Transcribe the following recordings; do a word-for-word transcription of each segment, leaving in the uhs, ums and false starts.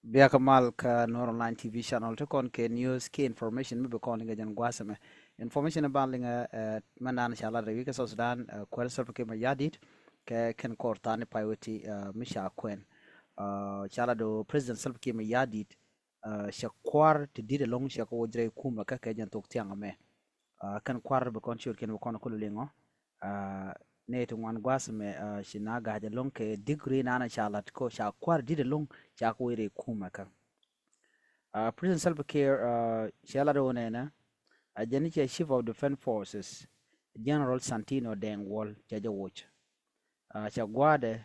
Biakä mal kä Nuer Online T V channel ti kɔn kɛ news ki information mi bi kɔn liŋɛ jɛn gua̱a̱th ɛmɛ. Information ban liŋɛ, eh, mɛ nan ca lat rɛy wi̱i̱ kä South Sudan, eh, kuɛl Salva Kiir Mayardit kɛ kɛn kɔr tha̱a̱ŋ ni pay weti, eh, mi ca kuɛn. Eh, ca lat do President Salva Kiir Mayardit, eh, cɛ kua̱r ti di̱t ɛlɔ̱ŋ cɛ kɛ wä ji̱ rɛy kumɛ kä kɛ jɛn thok thiaŋ ɛmɛ. Ah, kɛn kua̱r bi kɔn ciöt kɛn bi kɔn kulu liŋɔ. Ah, nɛ ti ŋuan gua̱a̱th mɛ, ah, ci na ga̱a̱c ɛlɔ̱ŋ kɛ degree nan ca lat kɔ ca kua̱r di̱t ɛlɔ̱ŋ ca kɛ wä ji̱ rɛy kumɛ kä. Ah, President Salva Kiir, ah, cɛ lat wä nɛnɛ, ah, jɛn ni cɛ Chief of Defense Forces, General Santino Deng Wol, cɛ jɛ woc. Ah, cɛ gua̱a̱dɛ,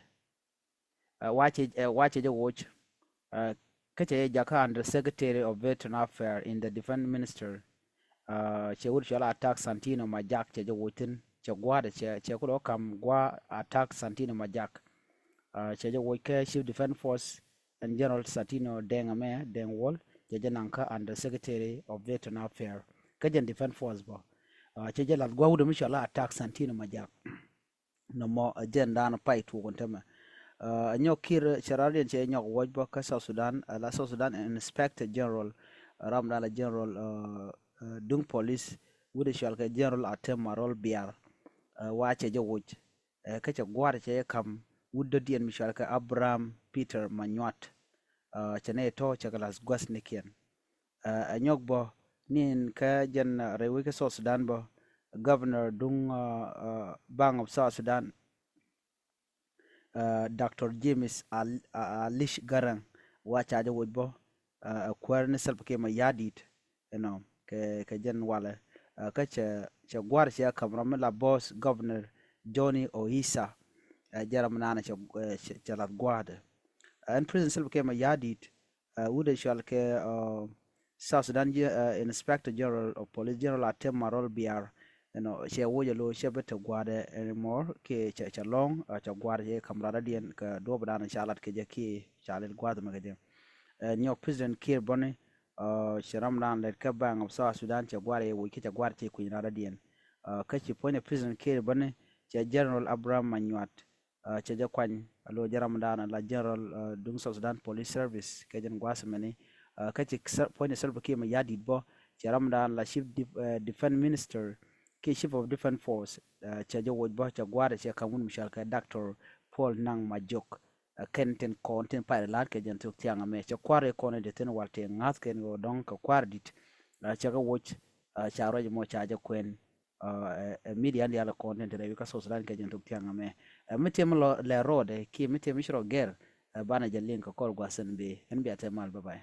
ah, wacɛ, eh, wacɛ jɛ woc, ah, kä cɛ jɛ jakä Under Secretary of Veteran Affairs in the Defense Ministry. Ah, cɛ wut cɔl Attack Santino Majak cɛ jɛ woc thin, cɛ gua̱a̱dɛ cɛ, cɛ kulɛ wä kam gua̱a̱ Attack Santino Majak. Ah, cɛ jɛ woc kɛ Chief Defense Force and General Santino Deng ɛmɛ, Deng Wol, cɛ jɛ naŋ kä Under Secretary of Veteran Affairs kä jɛn Defense Force bä. Ah, cɛ jɛ lath gua̱a̱ wut mi cɔl Attack Santino Majak. Nɔmɔ, ah, jɛn dan pay tuɔk ɛn tämɛ. Ah, Anyok Kiir cɛ radiɛn cɛ Anyok woc bä kä South Sudan, ah, la South Sudan Inspector General, ah, ram dan la General, ah, ah, duŋ police wut cɔal kɛ General Atem Marol Biar, ah, wa cɛ jɛ woc. Eh, kä cɛ gua̱a̱r cɛ jɛ kam wut dɔ̱diɛn mi cɔal kɛ Abraham Peter Manyuat. Ah, cɛ nɛ tɔ cɛ kɛ lath gua̱thnikiɛn. Ah, Anyok bä ni in kä jɛn, ah, rɛy wec kä South Sudan bä, Governor duŋ, ah, ah, Bank of South Sudan, ah, Doctor James Al-, ah, Alish Garang, wa ca jɛ woc bä, ah, ɛ kuäär ni Salva Kiir Mayardit, you know, kɛ, kɛ jɛn walɛ. Ah, kä cɛ, cɛ gua̱a̱r cɛ kam ram mi la boss Governor Johnny Ohisa, ah, jɛ ram mi naan cɛ, eh, cɛ, cɛ lath gua̱a̱dɛ. Ah, ɛn President Salva Kiir Mayardit, ah, wut ɛ cɔal kɛ, ah, South Sudan Ge-, ah, Inspector General of Police General Atem Marol Biar, you know, cɛ woc ɛ lo cɛ bi te gua̱a̱dɛ anymore, kɛ cɛ, cɛ lɔ̱ŋ, ah, cɛ gua̱a̱r cɛ kam radiɛn kɛ duɔp dan ca lat kɛ jɛ ki ca lɛl gua̱a̱th mɛ kɛ jɛ. Eh, Anyok President Kiir bäni, ah, cɛ ram dan lɛt kä Bank of South Sudan cɛ gua̱a̱r cɛ woc kä cɛ gua̱a̱r cɛ kui̱ny radiɛn. Ah, kä ci puɔ̱ny ɛ President Kiir bäni cɛ General Abraham Manyuat, ah, cɛ jɛ kuany, a lo jɛ ram dan la General, ah, duŋ South Sudan Police Service kɛ jɛn gua̱a̱th mɛni. Ah, kä ci Sal-, puɔ̱ny ɛ Salva Kiir Mayardit bä cɛ ram dan la Chief Def-, eh, Defense Minister kiɛ Chief of Defense Force, ah, cɛ jɛ woc bä cɛ gua̱a̱r cɛ kam wut mi cɔal kɛ Doctor Paul Nang Majok. Ah, kɛn tin kɔn tin pay la̱t kɛ jɛn thok thiaŋ ɛmɛ cɛ kua̱r kɔn in te thin wal te ŋa̱th kɛn kɛ dɔ̱ŋ kɛ kua̱r dit. Ah, cɛ kɛ woc, ah, ca ruac mɔ ca jɛ kuɛn. Ah, ɛ, ɛ, media ni ala kɔn tin te rɛy wi̱i̱ kä South Sudan kɛ jɛn thok thiaŋ ɛmɛ. Ɛ, mi tiɛm lɛ rɔɔdɛ kiɛ mi tiɛm mi ci rɔ gɛr, ɛ, banɛ jɛ liŋ kɛ kɔr gua̱a̱th in bi ɛn bia te mal, bye bye.